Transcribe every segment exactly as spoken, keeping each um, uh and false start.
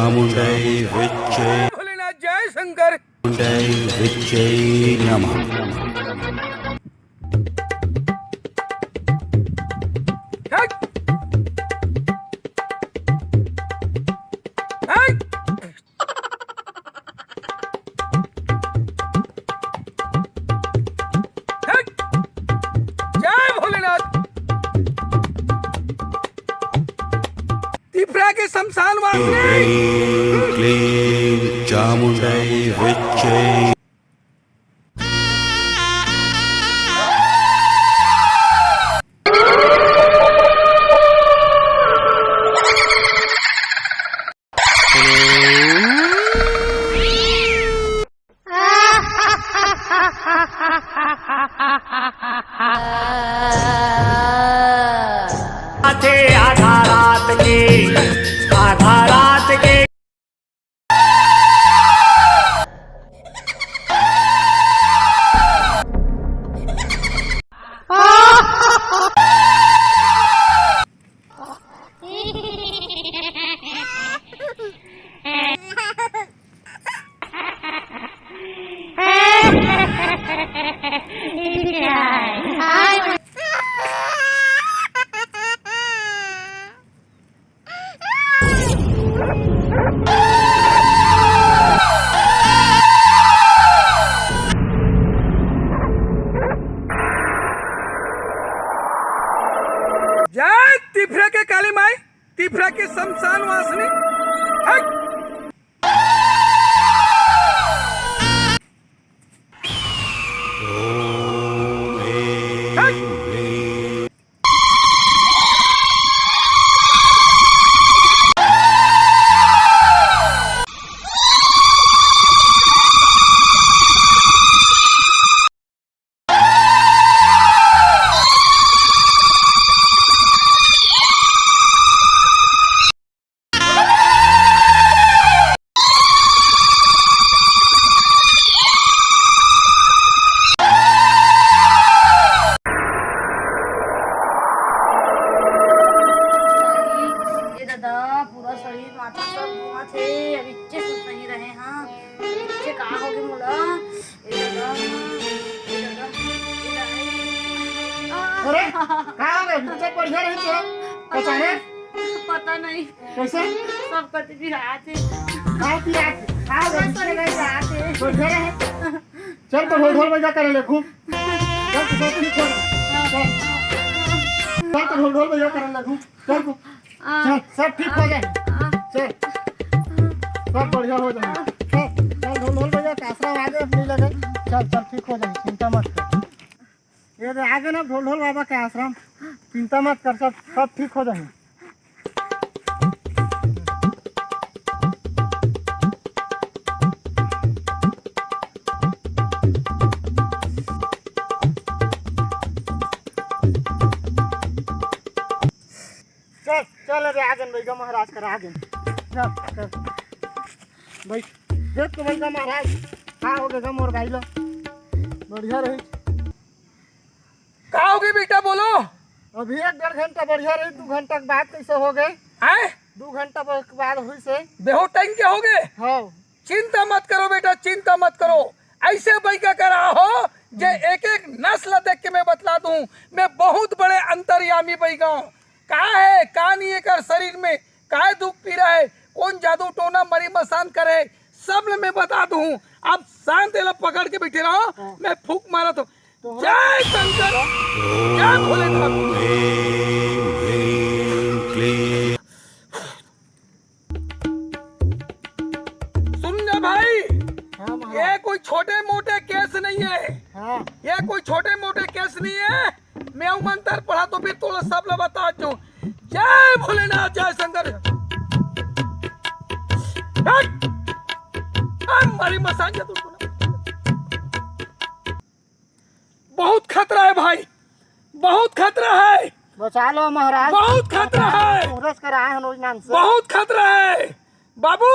चामुंडै विच्चै। भोलेनाथ, जय शंकर। चामुंडै विच्चै नमः। हट। हट। हट। जय भोलेनाथ। तिफरा के शमशान वासिनी। ह्रीं क्लीं चामुंडै विच्चै। आधा रात के, आधा रात के। जय तिफरा के काली माई, तिफरा के शमशान वासिनी। हट। ए दादा, पूरा शरीर माथा सब घूमत हे। अब इच्चे से सही रहे, हाँ, इच्चे का होगे मोला? ए दादा, ए दादा, ए दादा। अरे, का हो गए? इतना बढ़िया रही तो पता अचानक? नहीं, पता नहीं। कैसे? सब कति पिरात हे। का पिरात हे? का हो गए? पूरा शरीर पिरात हे। बढ़िया रहे। चल तो ढोल ढोल बजा करे ले खूब। चल तो सब ठीक हो जाए। चल। चल तो ढोल ढोल बजा करे ले खूब। चल तो। आ, चल, सब ठीक हो जाए। आ, चल। सब बढ़िया हो जाए। चल, चल ढोल ढोल बजा के आश्रम आगे अपनी लगे। चल, चल ठीक हो जाए, चिंता मत कर। ये दे आगे ना ढोल ढोल बाबा के आश्रम, चिंता मत कर, सब, सब ठीक हो जाए। चल, चल रे, आगेन बइगा महाराज कर, आगेन। चल, चल। बैठ। देख तो बइगा महाराज, का हो गे मोर गाई ला? बढ़िया रही। का हो गे बेटा, बोलो। अभी एक डेढ़ घंटा बढ़िया रही, दू घंटा के बाद कैसे हो गे? आय? दू घंटा ब-, के बाद हुई से। बेहू टाइम के हो गे? हाँ। चिंता मत करो बेटा, चिंता मत करो। ऐसे बइगा करा हो, जे एक एक नस ल देख के मैं बतला दूं, मैं बहुत बड़े अंतर्यामी बइगा हूं। का हे, का नहीं एकर शरीर में, काय दुख पीरा हे, कोन जादू टोना मरी मसान करे, सब ल मैं बता दूं। आप शांत एला पकड़ के बैठे रहो, हाँ। मैं फूंक मारत हूं। तो जय शंकर, जय भोलेनाथ। सुन ले भाई, हाँ महाराज। ये कोई छोटे मोटे केस नहीं है। हाँ। ये कोई छोटे मोटे केस नहीं है। मैं मंत्र पढ़ा तो फिर तोला सब ला बता दो। जय भोलेनाथ, जय शंकर। हट। आ, मारी मसान जा तू। बहुत खतरा है भाई, बहुत खतरा है। बचा लो महाराज। बहुत खतरा है। कोरस कर आए हैं रोज नाम से। बहुत खतरा है बाबू।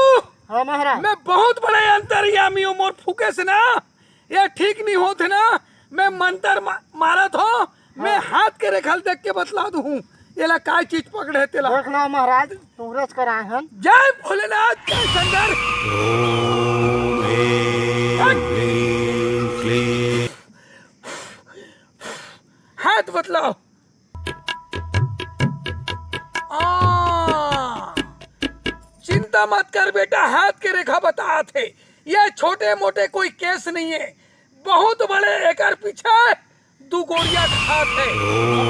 हाँ महाराज। मैं बहुत बड़े अंतर्यामी हूँ, मोर फूके से ना ये ठीक नहीं होत हे ना। मैं मंत्र मा-, मारत हो, मैं हाँ। हाथ के रेखा ल देख के बतला दूँ। एला काय चीज पकड़े हे तेला? देख लो महाराज, तुंगरेच कराए हन। जय भोलेनाथ, जय शंकर। हाथ बतलाओ। आ, चिंता मत कर बेटा, हाथ के रेखा बतात हे। ये छोटे मोटे कोई केस नहीं है, बहुत बड़े। एकर पीछे दू गोड़िया खात हे।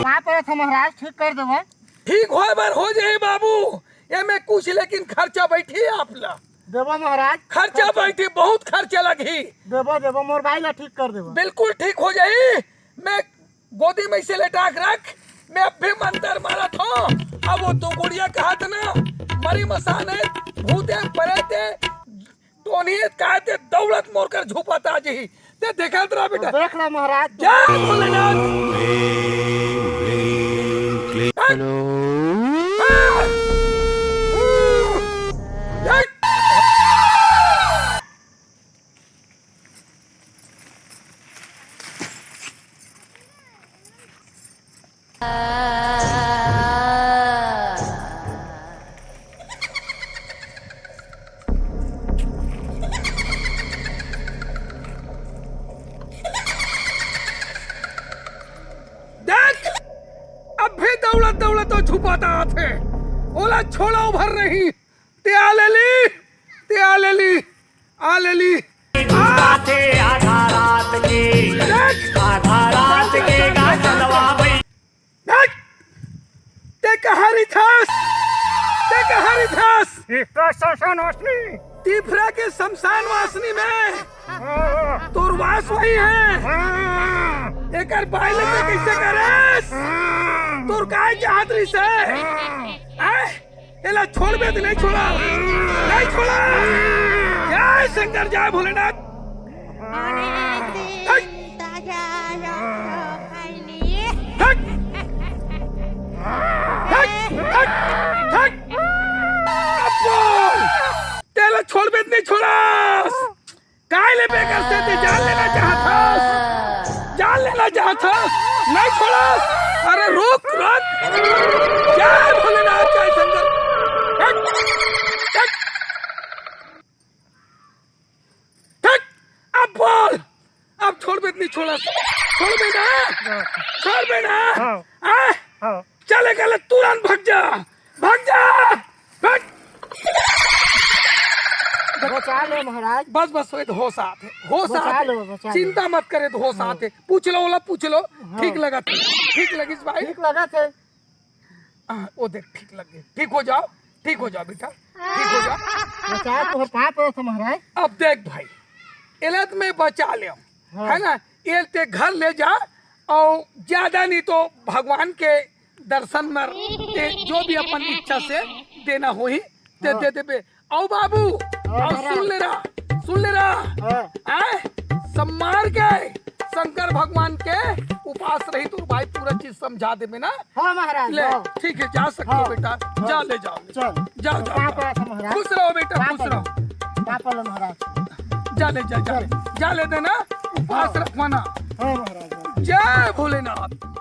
का परत हे महाराज, ठीक कर देबो। ठीक होए बर हो जाही बाबू, एमे कुछ लेकिन खर्चा बैठी आप ला। देबो महाराज। खर्चा बैठी, बहुत खर्चा लगही। देबो, देबो, मोर बाई ला ठीक कर देबो। बिल्कुल ठीक हो जाही। मैं गोदी में इसे लेटा के रख, मैं अब भी मंतर मारत हूँ। अब वो दू गोड़िया कहत ना, मरी मसान हे, भूत हे, परेत हे, टोनी हे, काहे ते दौड़त मोर कर झुपत आ जही। ते देखत रह बेटा। देख ला महाराज। जय भोलेनाथ। हेलो। देख, अब भी दौड़त दौड़त तो छुपाता आथे, ओला छोड़ा उभर नहीं। ते आ ले ली, ते आ ले ली, आ ले ली। आधा रात के, आधा रात के गा चलवा भाई। देख, ते कहाँ रहिथस? ते कहाँ रहिथस? तीफरा के शमशान वासनी में तोर वास वही है। एकर बाई ले ते कैसे करस? तोर काय चाहत रहिस हे? आय? एला छोड़बे त नहीं छोड़ा, नहीं छोड़ा। जय शंकर, जय भोलेनाथ। हट। हट। हट। हट। हट। अब्बो! तेला छोड़बे त नहीं छोड़ा। काय ले बेकर से ते जान लेना चाहत हस? जान लेना चाहत हस? नहीं छोड़स? अरे रुक, रुक। जय भोलेनाथ, जय शंकर। हट, हट, हट। अब बोल। अब छोड़बे नहीं छोड़स। छोड़बे ना? छोड़बे ना? हाँ। हाँ? हाँ। चले गले तुरंत भग जा, भग जा, भग। बचा ले महाराज। बस, बस, होश आत हे, होश आत हे। चिंता मत करे, होश आत हे। पूछ लो, ओला पूछ लो, हाँ। ठीक लगत हे, ठीक लगिस भाई? ठीक लगत हे। हाँ, वो देख, ठीक लग गए। ठीक हो जाओ, ठीक हो जाओ बेटा, ठीक हो जाओ। बचा तो पाप हो महाराज। अब देख भाई, एला त मैं बचा ले, हाँ। है ना? ये ते घर ले जा, और ज्यादा नहीं तो भगवान के दर्शन में ते जो भी अपन इच्छा से देना होही, ते हाँ। दे देबे। आओ बाबू, हाँ, आओ, महाराज। सुन ले रहा, सुन ले रहा। हाँ। आए, सम्मार के शंकर भगवान के उपास रही, तोर भाई पूरा चीज समझा देबे ना। हाँ महाराज, ले, हाँ। ठीक है, जा सकते हो हाँ। बेटा, हाँ। जा ले जाओ, ले। चल। जा, जा, जा। महाराज। खुश रहो बेटा, खुश रहो। महाराज। जा ले, जा, जा ले। जा ले देना, उपास रखवाना। हाँ महाराज, हाँ। जय भोलेनाथ।